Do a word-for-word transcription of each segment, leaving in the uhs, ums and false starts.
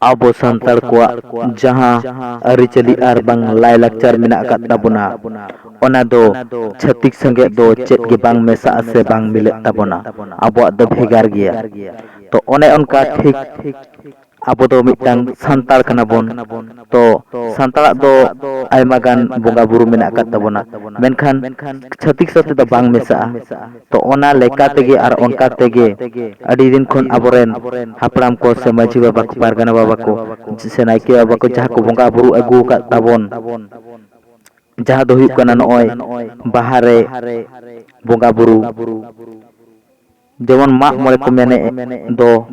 ᱟᱵᱚ ᱥᱟᱱᱛᱟᱲ ᱠᱚᱣᱟᱜ ᱡᱟᱦᱟᱸ ᱟᱹᱨᱤᱪᱟᱹᱞᱤ ᱟᱨ ᱵᱟᱝ ᱞᱟᱭᱼᱞᱟᱠᱪᱟᱨ ᱢᱮᱱᱟᱜ ᱟᱠᱟᱫ ᱛᱟᱵᱚᱱᱟ, ᱚᱱᱟ ᱫᱚ ᱪᱷᱟᱹᱛᱤᱠ ᱥᱚᱸᱜᱮ ᱫᱚ ᱪᱮᱫ ᱜᱮ ᱵᱟᱝ ᱢᱮᱥᱟᱜᱼᱟ ᱥᱮ ᱵᱟᱝ ᱢᱤᱞᱟᱹᱜ ᱛᱟᱵᱚᱱᱟ᱾ ᱟᱵᱚᱣᱟᱜ ᱫᱚ ᱵᱷᱮᱜᱟᱨ ᱜᱮᱭᱟ᱾ ᱛᱚ ᱚᱱᱮ ᱚᱱᱠᱟ ᱴᱷᱤᱠ ᱟᱵᱚ ᱫᱚ ᱢᱤᱫᱴᱟᱝ ᱥᱟᱱᱛᱟᱲ ᱠᱟᱱᱟ ᱵᱚᱱ᱾ ᱛᱚ ᱥᱟᱱᱛᱟᱲᱟᱜ ᱫᱚ ᱟᱭᱢᱟ ᱜᱟᱱ ᱵᱚᱸᱜᱟ ᱵᱩᱨᱩ ᱢᱮᱱᱟᱜ ᱟᱠᱟᱫ ᱛᱟᱵᱚᱱᱟ, ᱢᱮᱱᱠᱷᱟᱱ ᱪᱷᱟᱹᱛᱤᱠ ᱥᱟᱶᱛᱮ ᱫᱚ ᱵᱟᱝ ᱢᱮᱥᱟᱜᱼᱟ᱾ ᱛᱚ ᱚᱱᱟ ᱞᱮᱠᱟ ᱛᱮᱜᱮ ᱟᱨ ᱚᱱᱠᱟ ᱛᱮᱜᱮ ᱟᱹᱰᱤ ᱫᱤᱱ ᱠᱷᱚᱱ ᱟᱵᱚᱨᱮᱱ ᱦᱟᱯᱲᱟᱢ ᱠᱚ ᱥᱮ ᱢᱟᱹᱡᱷᱤ ᱵᱟᱵᱟ ᱠᱚ, ᱯᱟᱨᱜᱟᱱᱟ ᱵᱟᱵᱟ ᱠᱚ ᱥᱮ ᱱᱟᱭᱠᱮ ᱵᱟᱵᱟ ᱠᱚ ᱡᱟᱦᱟᱸ ᱠᱚ ᱵᱚᱸᱜᱟ ᱵᱩᱨᱩ ᱟᱹᱜᱩ ᱟᱠᱟᱫ ᱛᱟᱵᱚᱱ, ᱡᱟᱦᱟᱸ ᱫᱚ ᱦᱩᱭᱩᱜ ᱠᱟᱱᱟ ᱱᱚᱜᱼᱚᱭ ᱵᱟᱦᱟ ᱨᱮ ᱵᱚᱸᱜᱟ ᱵᱩᱨᱩ, ᱡᱮᱢᱚᱱ ᱢᱟᱜ ᱢᱚᱬᱮ ᱠᱚ ᱢᱮᱱᱮᱫ ᱫᱚ,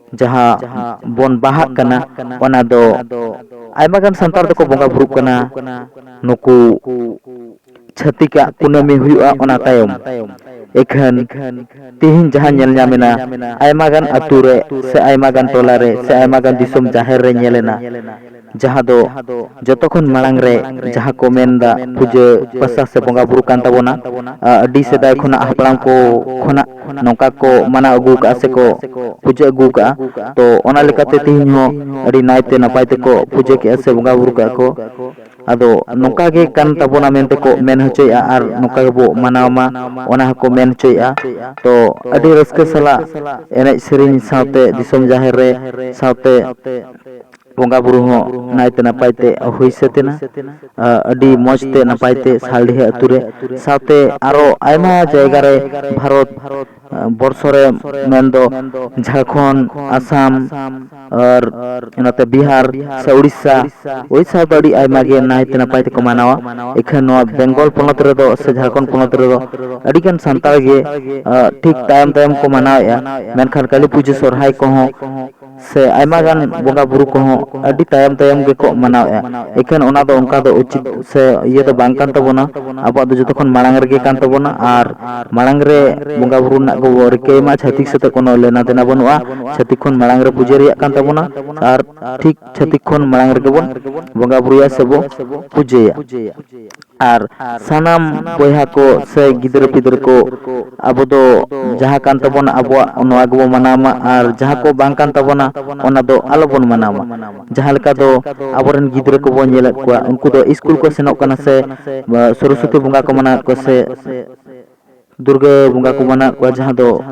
ᱡᱟᱦᱟᱸ ᱵᱚᱱ ᱵᱟᱦᱟᱜ ᱠᱟᱱᱟ, ᱚᱱᱟ ᱫᱚ ᱟᱭᱢᱟ ᱜᱟᱱ ᱥᱟᱱᱛᱟᱲ ᱫᱚᱠᱚ ᱵᱚᱸᱜᱟ ᱵᱩᱨᱩᱜ ᱠᱟᱱᱟ ᱱᱩᱠᱩ ᱪᱷᱟᱹᱛᱤᱠᱟᱜ ᱠᱩᱱᱟᱹᱢᱤ ᱦᱩᱭᱩᱜᱼᱟ, ᱚᱱᱟ ᱛᱟᱭᱚᱢ᱾ ᱮᱠᱷᱟᱱ ᱛᱮᱦᱮᱧ ᱡᱟᱦᱟᱸ ᱧᱮᱞ ᱧᱟᱢ ᱮᱱᱟ, ᱟᱭᱢᱟ ᱜᱟᱱ ᱟᱹᱛᱩ ᱨᱮ ᱥᱮ ᱟᱭᱢᱟ ᱜᱟᱱ ᱴᱚᱞᱟ ᱨᱮ ᱥᱮ ᱟᱭᱢᱟ ᱜᱟᱱ ᱫᱤᱥᱚᱢ ᱡᱟᱦᱮᱨ ᱨᱮ ᱧᱮᱞ ᱮᱱᱟ, ᱡᱟᱦᱟᱸ ᱫᱚ ᱡᱚᱛᱚ ᱠᱷᱚᱱ ᱢᱟᱲᱟᱝ ᱨᱮ ᱡᱟᱦᱟᱸ ᱠᱚ ᱢᱮᱱ ᱫᱟ ᱯᱩᱡᱟᱹ ᱯᱟᱥᱟ ᱥᱮ ᱵᱚᱸᱜᱟ ᱵᱩᱨᱩ ᱠᱟᱱ ᱛᱟᱵᱚᱱᱟ, ᱟ, ᱟᱹᱰᱤ ᱥᱮᱫᱟᱭ ᱠᱷᱚᱱᱟᱜ ᱦᱟᱯᱲᱟᱢ ᱠᱚ ᱠᱷᱚᱱᱟᱜ ᱱᱚᱝᱠᱟ ᱠᱚ ᱢᱟᱱᱟᱣ ᱟᱹᱜᱩ ᱠᱟᱜᱼᱟ ᱥᱮ ᱠᱚ ᱯᱩᱡᱟᱹ ᱟᱹᱜᱩ ᱠᱟᱜᱼᱟ᱾ ᱛᱚ ᱚᱱᱟ ᱞᱮᱠᱟᱛᱮ ᱛᱮᱦᱮᱧ ᱦᱚᱸ ᱟᱹᱰᱤ ᱱᱟᱭᱛᱮ ᱱᱟᱯᱟᱭ ᱛᱮᱠᱚ ᱯᱩᱡᱟᱹ ᱠᱮᱜᱼᱟ ᱥᱮ ᱵᱚᱸᱜᱟ ᱵᱩᱨᱩ ᱠᱟᱜᱼᱟ ᱠᱚ᱾ ᱟᱫᱚ ᱱᱚᱝᱠᱟ ᱜᱮ ᱠᱟᱱ ᱛᱟᱵᱚᱱᱟ ᱢᱮᱱᱛᱮ ᱠᱚ ᱢᱮᱱ ᱦᱚᱪᱚᱭᱮᱜᱼᱟ ᱟᱨ ᱱᱚᱝᱠᱟ ᱜᱮᱵᱚ ᱢᱟᱱᱟᱣ ᱢᱟ, ᱚᱱᱟ ᱦᱚᱸᱠᱚ ᱢᱮᱱ ᱦᱚᱪᱚᱭᱮᱜᱼᱟ᱾ ᱛᱚ ᱟᱹᱰᱤ ᱨᱟᱹᱥᱠᱟᱹ ᱥᱟᱞᱟᱜ ᱮᱱᱮᱡ ᱥᱮᱨᱮᱧ ᱥᱟᱶᱛᱮ ᱫᱤᱥᱚᱢ ᱡᱟᱦᱮᱨ ᱨᱮ ᱥᱟᱶᱛᱮ ᱵᱚᱸᱜᱟ ᱵᱩᱨᱩ ᱦᱚᱸ ᱱᱟᱭᱛᱮ ᱱᱟᱯᱟᱭ ᱛᱮ ᱦᱩᱭ ᱥᱟᱹᱛ ᱮᱱᱟ᱾ ᱟ, ᱟᱹᱰᱤ ᱢᱚᱡᱽ ᱛᱮ ᱱᱟᱯᱟᱭ ᱛᱮ ᱥᱟᱞᱰᱤᱦᱟᱹ ᱟᱹᱛᱩ ᱨᱮ ᱥᱟᱶᱛᱮ ᱟᱨᱚ ᱟᱭᱢᱟ ᱡᱟᱭᱜᱟ ᱨᱮ ᱵᱷᱟᱨᱚᱛ, ᱟ, ᱵᱚᱨᱥᱚ ᱨᱮ ᱢᱮᱱᱫᱚ ᱡᱷᱟᱲᱠᱷᱚᱸᱰ, ᱟᱥᱟᱢ ᱟᱨ ᱱᱚᱛᱮ ᱵᱤᱦᱟᱨ ᱥᱮ ᱩᱲᱤᱥᱥᱟ, ᱩᱲᱤᱥᱥᱟ ᱫᱚ ᱟᱹᱰᱤ ᱟᱭᱢᱟ ᱜᱮ ᱱᱟᱭᱛᱮ ᱱᱟᱯᱟᱭ ᱛᱮᱠᱚ ᱢᱟᱱᱟᱣᱟ᱾ ᱮᱠᱷᱟᱱ ᱱᱚᱣᱟ ᱵᱮᱝᱜᱚᱞ ᱯᱚᱱᱚᱛ ᱨᱮᱫᱚ ᱥᱮ ᱡᱷᱟᱲᱠᱷᱚᱸᱰ ᱯᱚᱱᱚᱛ ᱨᱮᱫᱚ ᱟᱹᱰᱤᱜᱟᱱ ᱥᱟᱱᱛᱟᱲ ᱜᱮ, ᱟ, ᱴᱷᱤᱠ ᱛᱟᱭᱚᱢ ᱛᱟᱭᱚᱢ ᱠᱚ ᱢᱟᱱᱟᱣᱮᱫᱼᱟ, ᱢᱮᱱᱠᱷᱟᱱ ᱠᱟᱹᱞᱤ ᱯᱩᱡᱟᱹ ᱥᱚᱨᱦᱟᱭ ᱠᱚᱦᱚᱸ ᱥᱮ ᱟᱭᱢᱟ ᱜᱟᱱ ᱵᱚᱸᱜᱟ ᱵᱩᱨᱩ ᱠᱚᱦᱚᱸ ᱟᱹᱰᱤ ᱛᱟᱭᱚᱢ ᱛᱟᱭᱚᱢ ᱜᱮᱠᱚ ᱢᱟᱱᱟᱣᱮᱫᱼᱟ᱾ ᱮᱠᱷᱟᱱ ᱚᱱᱟ ᱫᱚ ᱚᱱᱠᱟ ᱫᱚ ᱩᱪᱤᱛ ᱥᱮ ᱤᱭᱟᱹ ᱫᱚ ᱵᱟᱝ ᱠᱟᱱ ᱛᱟᱵᱚᱱᱟ᱾ ᱟᱵᱚᱣᱟᱜ ᱫᱚ ᱡᱚᱛᱚ ᱠᱷᱚᱱ ᱢᱟᱲᱟᱝ ᱨᱮᱜᱮ ᱠᱟᱱ ᱛᱟᱵᱚᱱᱟ ᱟᱨ ᱢᱟᱲᱟᱝ ᱨᱮ ᱵᱚᱸᱜᱟ ᱵᱩᱨᱩ ᱨᱮᱱᱟᱜ ᱜᱮᱵᱚ ᱨᱤᱠᱟᱹᱭ ᱢᱟ᱾ ᱪᱷᱟᱹᱛᱤᱠ ᱥᱟᱛᱮᱜ ᱠᱳᱱᱳ ᱞᱮᱱᱟ ᱫᱮᱱᱟ ᱵᱟᱹᱱᱩᱜᱼᱟ᱾ ᱪᱷᱟᱹᱛᱤᱠ ᱠᱷᱚᱱ ᱢᱟᱲᱟᱝ ᱨᱮ ᱯᱩᱡᱟᱹ ᱨᱮᱭᱟᱜ ᱠᱟᱱ ᱛᱟᱵᱚᱱᱟ ᱟᱨ ᱴᱷᱤᱠ ᱪᱷᱟᱹᱛᱤᱠ ᱠᱷᱚᱱ ᱢᱟᱲᱟᱝ ᱨᱮᱜᱮ ᱵᱚᱱ ᱵᱚᱸᱜᱟ ᱵᱩᱨᱩᱭᱟ ᱥᱮᱵᱚ ᱯᱩᱡᱟᱹᱭᱟ᱾ ᱟᱨ ᱥᱟᱱᱟᱢ ᱵᱚᱭᱦᱟ ᱠᱚ ᱥᱮ ᱜᱤᱫᱽᱨᱟᱹ ᱯᱤᱫᱽᱨᱟᱹ ᱠᱚ, ᱟᱵᱚ ᱫᱚ ᱡᱟᱦᱟᱸ ᱠᱟᱱ ᱛᱟᱵᱚᱱᱟ ᱟᱵᱚᱣᱟᱜ, ᱱᱚᱣᱟ ᱜᱮᱵᱚᱱ ᱢᱟᱱᱟᱣ ᱢᱟ, ᱟᱨ ᱡᱟᱦᱟᱸ ᱠᱚ ᱵᱟᱝ ᱠᱟᱱ ᱛᱟᱵᱚᱱᱟ ᱚᱱᱟ ᱫᱚ ᱟᱞᱚᱵᱚᱱ ᱢᱟᱱᱟᱣ ᱢᱟ᱾ ᱡᱟᱦᱟᱸ ᱞᱮᱠᱟ ᱫᱚ ᱟᱵᱚᱨᱮᱱ ᱜᱤᱫᱽᱨᱟᱹ ᱠᱚᱵᱚᱱ ᱧᱮᱞᱮᱫ ᱠᱚᱣᱟ, ᱩᱱᱠᱩ ᱫᱚ ᱥᱠᱩᱞ ᱠᱚ ᱥᱮᱱᱚᱜ ᱠᱟᱱᱟ ᱥᱮ ᱥᱚᱨᱚᱥᱚᱛᱤ ᱵᱚᱸᱜᱟ ᱠᱚ ᱢᱟᱱᱟᱣᱮᱫ ᱠᱚᱣᱟ ᱥᱮ ᱫᱩᱨᱜᱟᱹ ᱵᱚᱸᱜᱟ ᱠᱚ ᱢᱟᱱᱟᱣᱮᱫ ᱠᱚᱣᱟ, ᱡᱟᱦᱟᱸ ᱫᱚ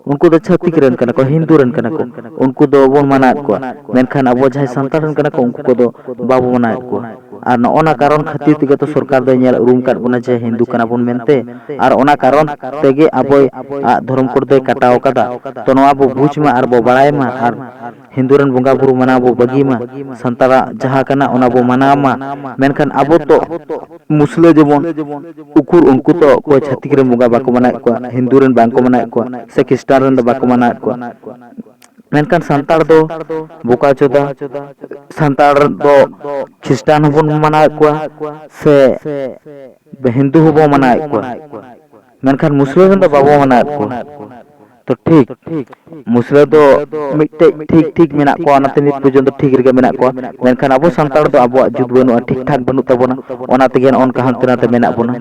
ᱩᱱᱠᱩ ᱫᱚ ᱪᱷᱟᱹᱛᱤᱠ ᱨᱮᱱ ᱠᱟᱱᱟ ᱠᱚ, ᱦᱤᱱᱫᱩ ᱨᱮᱱ ᱠᱟᱱᱟ ᱠᱚ, ᱩᱱᱠᱩ ᱫᱚᱵᱚᱱ ᱢᱟᱱᱟᱣᱮᱫ ᱠᱚᱣᱟ᱾ ᱢᱮᱱᱠᱷᱟᱱ ᱟᱵᱚ ᱡᱟᱦᱟᱸᱭ ᱥᱟᱱᱛᱟᱲ ᱨᱮᱱ ᱠᱟᱱᱟ ᱠᱚ, ᱩᱱᱠᱩ ᱠᱚᱫᱚ ᱵᱟᱵᱚ ᱢᱟᱱᱟᱣᱮᱫ ᱠᱚᱣᱟ᱾ ᱟᱨ ᱱᱚᱜᱼᱚ ᱱᱟ ᱠᱟᱨᱚᱱ ᱠᱷᱟᱹᱛᱤᱨ ᱛᱮᱜᱮ ᱛᱚ ᱥᱚᱨᱠᱟᱨ ᱫᱚᱭ ᱧᱮᱞ ᱩᱨᱩᱢ ᱠᱟᱫ ᱵᱚᱱᱟ ᱡᱮ ᱦᱤᱱᱫᱩ ᱠᱟᱱᱟ ᱵᱚᱱ ᱢᱮᱱᱛᱮ, ᱟᱨ ᱚᱱᱟ ᱠᱟᱨᱚᱱ ᱛᱮᱜᱮ ᱟᱵᱚᱭ ᱟᱜ ᱫᱷᱚᱨᱚᱢ ᱠᱳᱰ ᱫᱚᱭ ᱠᱟᱴᱟᱣ ᱠᱟᱫᱟ᱾ ᱛᱚ ᱱᱚᱣᱟ ᱵᱚ ᱵᱩᱡᱽ ᱢᱟ ᱟᱨ ᱵᱚ ᱵᱟᱲᱟᱭ ᱢᱟ, ᱟᱨ ᱦᱤᱱᱫᱩ ᱨᱮᱱ ᱵᱚᱸᱜᱟ ᱵᱩᱨᱩ ᱢᱟᱱᱟᱣ ᱵᱚ ᱵᱟᱹᱜᱤ ᱢᱟ, ᱥᱟᱱᱛᱟᱲᱟᱜ ᱡᱟᱦᱟᱸ ᱠᱟᱱᱟ ᱚᱱᱟ ᱵᱚ ᱢᱟᱱᱟᱣ ᱢᱟ᱾ ᱢᱮᱱᱠᱷᱟᱱ ᱟᱵᱚ ᱛᱚ ᱢᱩᱥᱞᱟᱹ ᱡᱮᱢᱚᱱ, ᱩᱠᱩᱨ ᱩᱱᱠᱩ ᱛᱚ ᱚᱠᱚᱭ ᱪᱷᱟᱹᱛᱤᱠ ᱨᱮᱱ ᱵᱚᱸᱜᱟ ᱵᱟᱠᱚ ᱢᱟᱱᱟᱣᱮᱫ ᱠᱚᱣᱟ, ᱦᱤᱱᱫᱩ ᱨᱮᱱ ᱵᱟᱝ ᱠᱚ ᱢᱟᱱᱟᱣᱮᱫ ᱠᱚᱣᱟ, ᱥᱮ ᱠᱷᱨᱤᱥᱴᱟᱱ ᱨᱮᱱ ᱫᱚ ᱵᱟᱠᱚ ᱢᱟᱱᱟᱣᱮᱫ ᱠᱚᱣᱟ᱾ ᱢᱮᱱᱠᱷᱟᱱ ᱥᱟᱱᱛᱟᱲ ᱫᱚ ᱵᱚᱠᱟ ᱪᱳᱫᱟ, ᱥᱟᱱᱛᱟᱲ ᱫᱚ ᱠᱷᱨᱤᱥᱴᱟᱱ ᱦᱚᱸᱵᱚᱱ ᱢᱟᱱᱟᱣᱮᱫ ᱠᱚᱣᱟ, ᱥᱮ ᱦᱤᱱᱫᱩ ᱦᱚᱸᱵᱚᱱ ᱢᱟᱱᱟᱣᱮᱫ ᱠᱚᱣᱟ, ᱢᱮᱱᱠᱷᱟᱱ ᱢᱩᱥᱞᱟᱹ ᱨᱮᱱ ᱫᱚ ᱵᱟᱵᱚ ᱢᱟᱱᱟᱣᱮᱫ ᱠᱚᱣᱟ᱾ ᱛᱚ ᱴᱷᱤᱠ, ᱢᱩᱥᱞᱟᱹ ᱫᱚ ᱢᱤᱫᱴᱮᱡ ᱴᱷᱤᱠ ᱴᱷᱤᱠ ᱢᱮᱱᱟᱜ ᱠᱚᱣᱟ, ᱚᱱᱟᱛᱮ ᱱᱤᱛ ᱯᱚᱨᱡᱚᱱᱛᱚ ᱴᱷᱤᱠ ᱨᱮᱜᱮ ᱢᱮᱱᱟᱜ ᱠᱚᱣᱟ᱾ ᱢᱮᱱᱠᱷᱟᱱ ᱟᱵᱚ ᱥᱟᱱᱛᱟᱲ ᱫᱚ ᱟᱵᱚᱣᱟᱜ ᱡᱩᱛ ᱵᱟᱹᱱᱩᱜᱼᱟ, ᱴᱷᱤᱠ ᱴᱷᱟᱠ ᱵᱟᱹᱱᱩᱜ ᱛᱟᱵᱚᱱᱟ, ᱚᱱᱟ ᱛᱮᱜᱮ ᱱᱚᱜᱼᱚ ᱱᱚᱝᱠᱟ ᱦᱟᱱᱛᱮ ᱱᱟᱛᱮ ᱢᱮᱱᱟᱜ ᱵᱚᱱᱟ᱾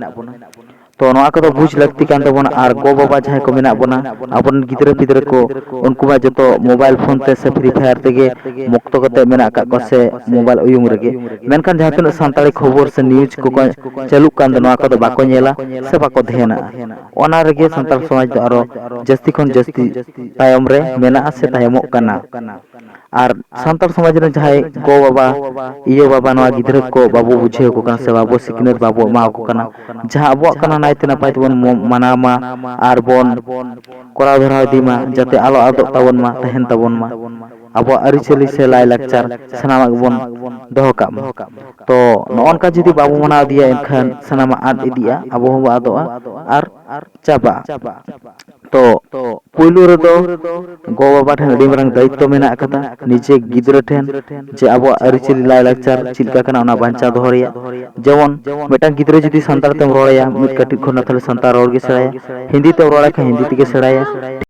ᱛᱚ ᱱᱚᱣᱟ ᱠᱚᱫᱚ ᱵᱩᱡᱽ ᱞᱟᱹᱠᱛᱤ ᱠᱟᱱ ᱛᱟᱵᱚᱱᱟ᱾ ᱟᱨ ᱜᱚ ᱵᱟᱵᱟ ᱡᱟᱦᱟᱸᱭ ᱠᱚ ᱢᱮᱱᱟᱜ ᱵᱚᱱᱟ, ᱟᱵᱚᱨᱮᱱ ᱜᱤᱫᱽᱨᱟᱹ ᱯᱤᱫᱽᱨᱟᱹ ᱠᱚ, ᱩᱱᱠᱩ ᱢᱟ ᱡᱚᱛᱚ ᱢᱳᱵᱟᱭᱤᱞ ᱯᱷᱳᱱ ᱛᱮ ᱥᱮ ᱯᱷᱨᱤ ᱯᱷᱟᱭᱟᱨ ᱛᱮᱜᱮ ᱢᱚᱠᱛᱚ ᱠᱟᱛᱮ ᱢᱮᱱᱟᱜ ᱟᱠᱟᱫ ᱠᱚᱣᱟ ᱥᱮ ᱢᱳᱵᱟᱭᱤᱞ ᱩᱭᱩᱝ ᱨᱮᱜᱮ᱾ ᱢᱮᱱᱠᱷᱟᱱ ᱡᱟᱦᱟᱸ ᱛᱤᱱᱟᱹᱜ ᱥᱟᱱᱛᱟᱲᱤ ᱠᱷᱚᱵᱚᱨ ᱥᱮ ᱱᱤᱭᱩᱡᱽ ᱠᱚᱠᱚ ᱪᱟᱹᱞᱩᱜ ᱠᱟᱱ ᱫᱚ, ᱱᱚᱣᱟ ᱠᱚᱫᱚ ᱵᱟᱠᱚ ᱧᱮᱞᱟ ᱥᱮ ᱵᱟᱠᱚ ᱫᱷᱮᱭᱟᱱᱟᱜᱼᱟ᱾ ᱚᱱᱟ ᱨᱮᱜᱮ ᱥᱟᱱᱛᱟᱲ ᱥᱚᱢᱟᱡᱽ ᱫᱚ ᱟᱨᱚ ᱡᱟᱹᱥᱛᱤ ᱠᱷᱚᱱ ᱡᱟᱹᱥᱛᱤ ᱛᱟᱭᱚᱢ ᱨᱮ ᱢᱮᱱᱟᱜᱼᱟ ᱥᱮ ᱛᱟᱭᱚᱢᱚᱜ ᱠᱟᱱᱟ᱾ ᱟᱨ ᱥᱟᱱᱛᱟᱲ ᱥᱚᱢᱟᱡᱽ ᱨᱮᱱ ᱡᱟᱦᱟᱸᱭ ᱜᱚ ᱵᱟᱵᱟ, ᱤᱭᱟᱹ ᱵᱟᱵᱟ, ᱱᱚᱣᱟ ᱜᱤᱫᱽᱨᱟᱹ ᱠᱚ ᱵᱟᱵᱚ ᱵᱩᱡᱷᱟᱹᱣ ᱟᱠᱚ ᱠᱟᱱᱟ ᱥᱮ ᱵᱟᱵᱚ ᱥᱤᱠᱷᱱᱟᱹᱛ ᱵᱟᱵᱚ ᱮᱢᱟ ᱟᱠᱚ ᱠᱟᱱᱟ, ᱡᱟᱦᱟᱸ ᱟᱵᱚᱣᱟᱜ ᱠᱟᱱᱟ ᱱᱟᱭᱛᱮ ᱱᱟᱯᱟᱭ ᱛᱮᱵᱚᱱ ᱢᱚ-, ᱢᱟᱱᱟᱣ ᱢᱟ ᱟᱨ ᱵᱚᱱ ᱠᱚᱨᱟᱣ ᱫᱷᱚᱨᱟᱣ ᱤᱫᱤ ᱢᱟ, ᱡᱟᱛᱮ ᱟᱞᱚ ᱟᱫᱚᱜ ᱛᱟᱵᱚᱱ ᱢᱟ, ᱛᱟᱦᱮᱱ ᱛᱟᱵᱚᱱ ᱢᱟ᱾ ᱟᱵᱚᱣᱟᱜ ᱟᱹᱨᱤᱪᱟᱹᱞᱤ ᱥᱮ ᱞᱟᱭᱼᱞᱟᱠᱪᱟᱨ ᱥᱟᱱᱟᱢᱟᱜ ᱜᱮᱵᱚᱱ ᱫᱚᱦᱚ ᱠᱟᱜ ᱢᱟ᱾ ᱛᱚ ᱱᱚᱜᱼᱚ ᱱᱚᱝᱠᱟ ᱡᱩᱫᱤ ᱵᱟᱵᱚ ᱢᱟᱱᱟᱣ ᱤᱫᱤᱭᱟ, ᱮᱱᱠᱷᱟᱱ ᱥᱟᱱᱟᱢᱟᱜ ᱟᱫ ᱤᱫᱤᱜᱼᱟ, ᱟᱵᱚ ᱦᱚᱸᱵᱚ ᱟᱫᱚᱜᱼᱟ ᱟᱨ ᱪᱟᱵᱟᱜᱼᱟ᱾ ᱛᱚ ᱯᱩᱭᱞᱩ ᱨᱮᱫᱚ ᱜᱚ ᱵᱟᱵᱟ ᱴᱷᱮᱱ ᱟᱹᱰᱤ ᱢᱟᱨᱟᱝ ᱫᱟᱭᱤᱛᱛᱚ ᱢᱮᱱᱟᱜ ᱟᱠᱟᱫᱟ, ᱱᱤᱡᱮ ᱜᱤᱫᱽᱨᱟᱹ ᱴᱷᱮᱱ, ᱡᱮ ᱟᱵᱚᱣᱟᱜ ᱟᱹᱨᱤᱪᱟᱹᱞᱤ ᱞᱟᱭᱼᱞᱟᱠᱪᱟᱨ ᱪᱮᱫ ᱞᱮᱠᱟ ᱠᱟᱱᱟ ᱚᱱᱟ ᱵᱟᱧᱪᱟᱣ ᱫᱚᱦᱚ ᱨᱮᱭᱟᱜ᱾ ᱡᱮᱢᱚᱱ ᱢᱤᱫᱴᱟᱝ ᱜᱤᱫᱽᱨᱟᱹ ᱡᱩᱫᱤ ᱥᱟᱱᱛᱟᱲ ᱛᱮᱢ ᱨᱚᱲ ᱟᱭᱟ, ᱢᱤᱫ ᱠᱟᱹᱴᱤᱡ ᱠᱷᱚᱱ ᱛᱟᱦᱞᱮ ᱥᱟᱱᱛᱟᱲ ᱨᱚᱲ ᱜᱮ ᱥᱮᱬᱟᱭᱟ, ᱦᱤᱱᱫᱤ ᱛᱮᱢ ᱨᱚᱲ ᱟᱭ ᱠᱷᱟᱱ ᱦᱤᱱᱫᱤ ᱛᱮᱜᱮ ᱥᱮᱬᱟᱭᱟ᱾